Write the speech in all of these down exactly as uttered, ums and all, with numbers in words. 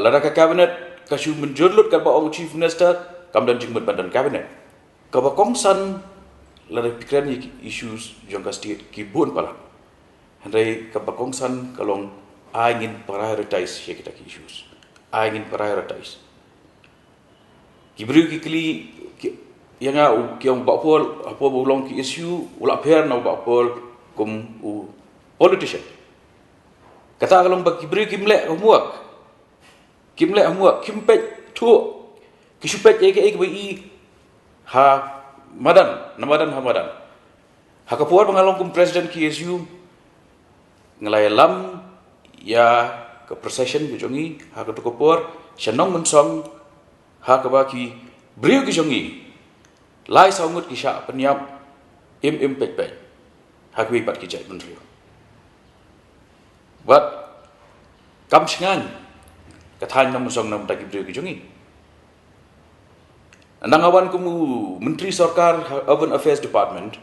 Lada ka cabinet ka shu mynjur lut kaba ong Chief Minister, kam don jingmut ban don cabinet. Kaba kongsan, lada phi kren ïa ki issues jong ka state ki bun palat. Hynrei kaba kongsan ka long, ai ngin prioritize ïa kita ki issues. Ai ngin prioritize. Ki briew ki kylli, ki, ïa nga u, ki ong Bah Paul, hapoh ba u long ki issue, u la pher na u Bah Paul kum u politician. Kata ka long ba ki briew kim leh homework. Kim leh homework, kim peit thuh. Ki shu peit ïa kaei kaba i ha madan, na madan ha madan. Ha ka por ba nga long kum president K S U, nga la ïalam ïa ka procession ka jong ngi ha kato ka por sha Nongmynsong, ha kaba ki briew ki jong ngi lai saw ngut ki shah pynïap im im peit peit ha kiwei pat ki jaitbynriew. Bad kam shngaiñ ka thaiñ Nongmynsong na ka bynta ki briew ki jong ngi. Ynda nga wan kum u Myntri Sorkar ha Urban Affairs Department,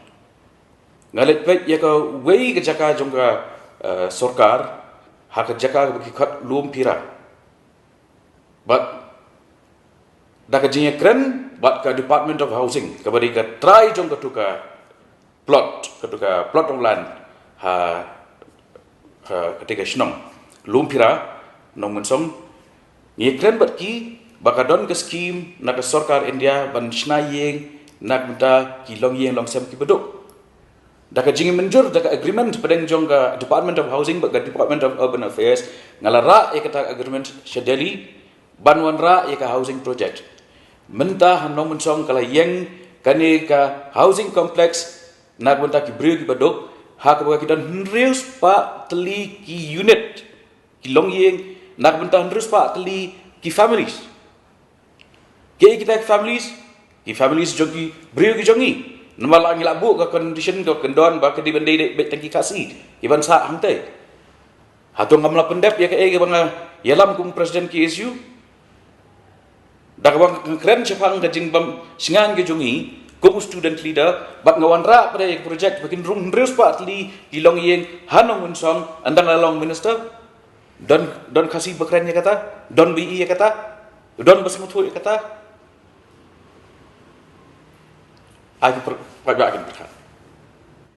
nga leit peit ïa kawei ka jaka jong ka, eh, sorkar, ha ka jaka kaba ki khot Lumphira. Bad da ka jingïakren bad ka Department of Housing, kaba dei ka trai jong kato ka plot, kato ka plot of land ha, ha katei ka shnong Lumphira, Nongmynsong, ngi ïakren bad ki ba ka don ka scheme na ka sorkar India ban shna ïing na ka bynta ki longïing longsem kiba duk. Da ka jingmynjur, da ka agreement pdeng jong ka Department of Housing bad ka Department of Urban Affairs, nga la rah ïa kata ka agreement sha Delhi ban wanrah ïa ka housing project. Mynta ha Nongmynsong ka la ïeng kane ka housing complex na ka bynta ki briew kiba duk, ha kaba ki don hynriew spah tylli ki unit, ki longïing, na ka bynta hynriew spah tylli ki families. Kiei kita ki families? Ki families jong ki briew ki jong ngi. Namar la ngi la buh ka condition, ka kyndon ba ka dei ban dei dei beit tang ki Khasi kiban sah hangtei. Hato ngam lah pyndep ïa kaei kaba nga ïalam kum president K S U? Da kaba nga kren shaphang ka jingbym shngaiñ ka jong ngi kum u student leader, bad nga wanrah pat ïa ka project ba kin rung hynriew spah tylli ki longïing ha Nongmynsong, ynda nga la long minister. Don, don Khasi ba kren ïa kata, don ba ïohi ïa kata, don ba sngewthuh ïa kata. Ai ki pr-, paidbah kin pyrkhat.